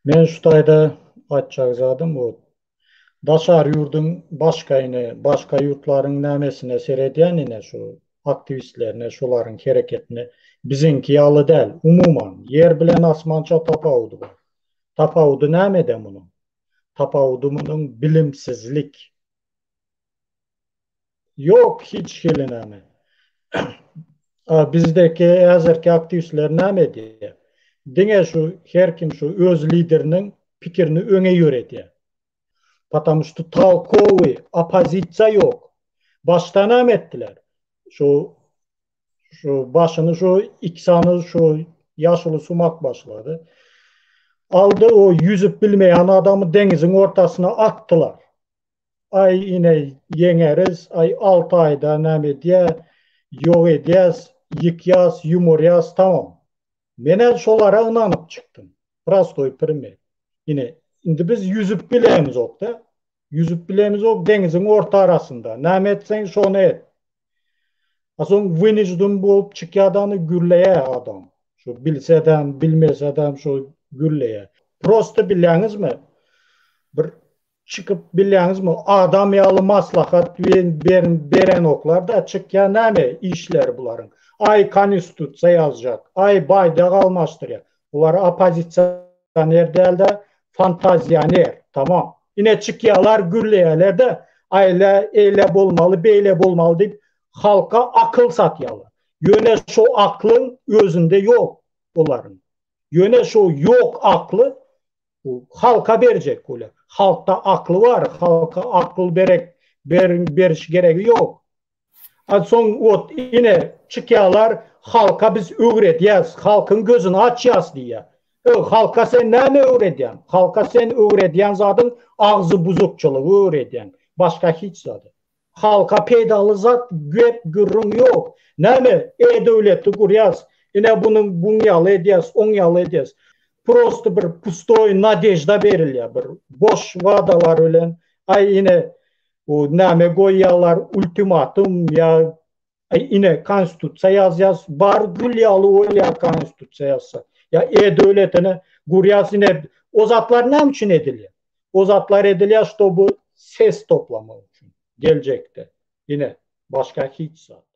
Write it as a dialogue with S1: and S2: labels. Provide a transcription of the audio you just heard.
S1: Men şu taýda aýtjak zadym bu daşary ýurduň başga ine başga ýurtlaryň nämesine seredýän ine şu aktiwistlerine şolaryň hereketine biziňki ýaly däl umuman ýer bilen asmança tapawudy bar. Tapawudy nämede munuň? Tapawudy munuň bilimsizlik. Ýok hiç hili näme. A bizdeki häzirki aktiwistler näme edýär? Diňe şu her kim şu öz lideriniň pikirini öňe ýöredýär. Потому что толковый oppozisiýa ýok. Başda näme etdiler? Şu şu başyny şu iki sany şu ýaşuly sumak başlady. Aldy o ýüzüp bilmeýän adamy deňiziň ortasyna atdylar. Aý ine ýeňeris, aý alty aýda näme edýä, ýok edýäs, ýykýas, ýumurýas, tamam. Menä şolara ynanyp çykdym. Prostoý primer. Ine, indi biz ýüzüp bilemizok-da. Ýüzüp bilemizok deňiziň orta arasynda. Näme etseň şony et. A soň wynujden bolup çykýadany gürleýä adam. Şu bilsedem, bilmesedem şu gürleýä. Prosto bilýäňizmi? Bir Çykyp bilýäňizmi adam ýaly maslahat berenoklarda çykýa näme işleri bularyň aý konistutsiýa ýazjak aý baýdak almaşdyrýa bular oppozisioner dälde fantaziýaner tamam ine çykýalar gürleýälerde aýle eýle bolmaly beýle bolmaly diýip halka akyl satýalar ýöne şo aklyň özünde ýok olaryň ýöne şo ýok akly Bu halka berjek bolýar. Halkda akly bar, halka akyl berek beriş geregi ýok. A soň ot ine çykýarlar halka biz öwredýäs, halkyň gözüni açýas diýýär. Ö halka sen näme öwredýäň? Halka sen öwredýän zadyň agzy buzukçylygy öwredýäň. Başga hiç zady. Halka peýdaly zat gep gürrüň ýok. Näme e-döwleti gurýas, ine bunuň buň ýaly edýäs, oň ýaly edýäs. Prosto bir pustoý nadežda berilýär bir boş wadalar bilen. Aý ine bu näme goýýarlar ultimatum ýa aý ine konstitusiýa ýazýas bar gül ýaly bolýar konstitusiýa ýazsa. Ýa e-döwletini gurýas ine o zatlar näme üçin edilýär? O zatlar edilýär ştoby ses toplamak üçin geljekde. Ine başga hiç zat.